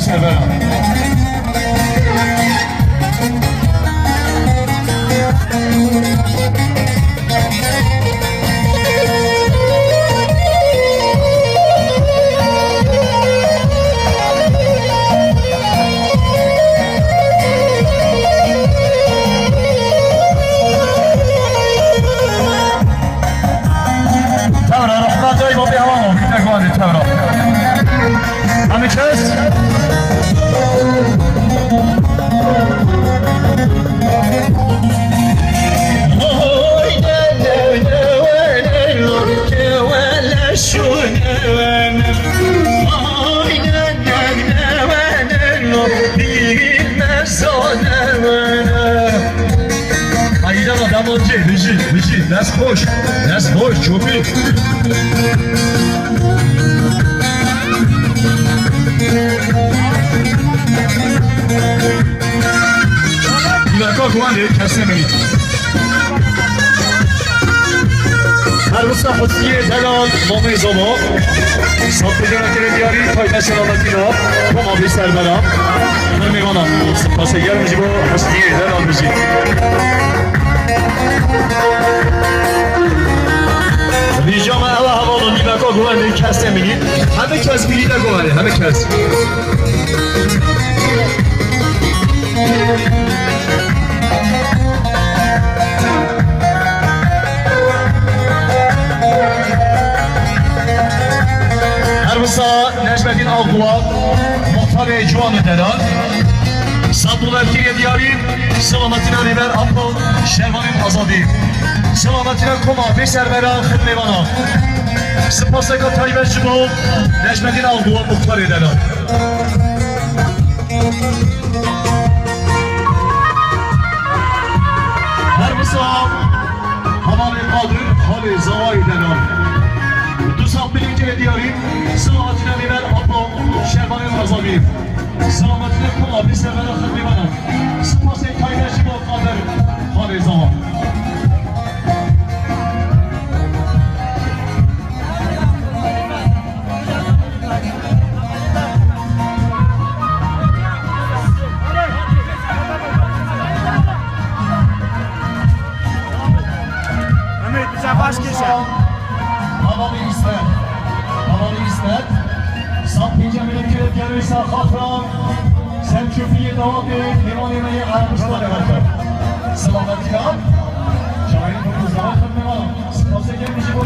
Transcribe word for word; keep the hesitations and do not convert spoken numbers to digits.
Severim. Tewra rehmeta Îmamê Hewamê bîte guhanê tewra. Hemî kes. Hayda, demancê, bijî, bijî, dest xweş, dest xweş, çopî. Dîveka guhanê kesê min. Her wisa Husniyê delal, mamê zava. Sat pêjana kere diyarî, taybet selametîna, koma bê serberan. Her mêvana, spasê germ ji bo Husniyê delal bijî. Vîja me ew e hevalon, dîveka guhanê kesê min. Hemî kes bîrî de guhanê, hemî kes. Her wisa Necmettin Akbuwa, muxtarê ciwan û delal. Sed dolar kiriye diyarî, selametîna Rêber Apo, şervanên azadî. Selametîna koma bê serberan xidmê vana. Spaseka taybet ji bo Necmettin Akbuwa, muxtarê delal. Her wisa hevalê Qadir, xalê Zawayê delal. Du sed milî kiriye diyarî, selametîna Rêber Apo, şervanên azadî. Selametîna koma bê serberan xidmê vana. Spasê taybet ji bo Qadir, xalê Zawa. Mehmet, bize baş kêşe. Hevalê Îsmet. Hevalê Îsmet. Sed pêncî milî kiriye diyarî, ser xatira Selçûkiyê dawatê mêvanê me yê Erebistanê berxwe. Selametî ya. Çayên Kurdistanê xidmê me. Spasê germ ji bo.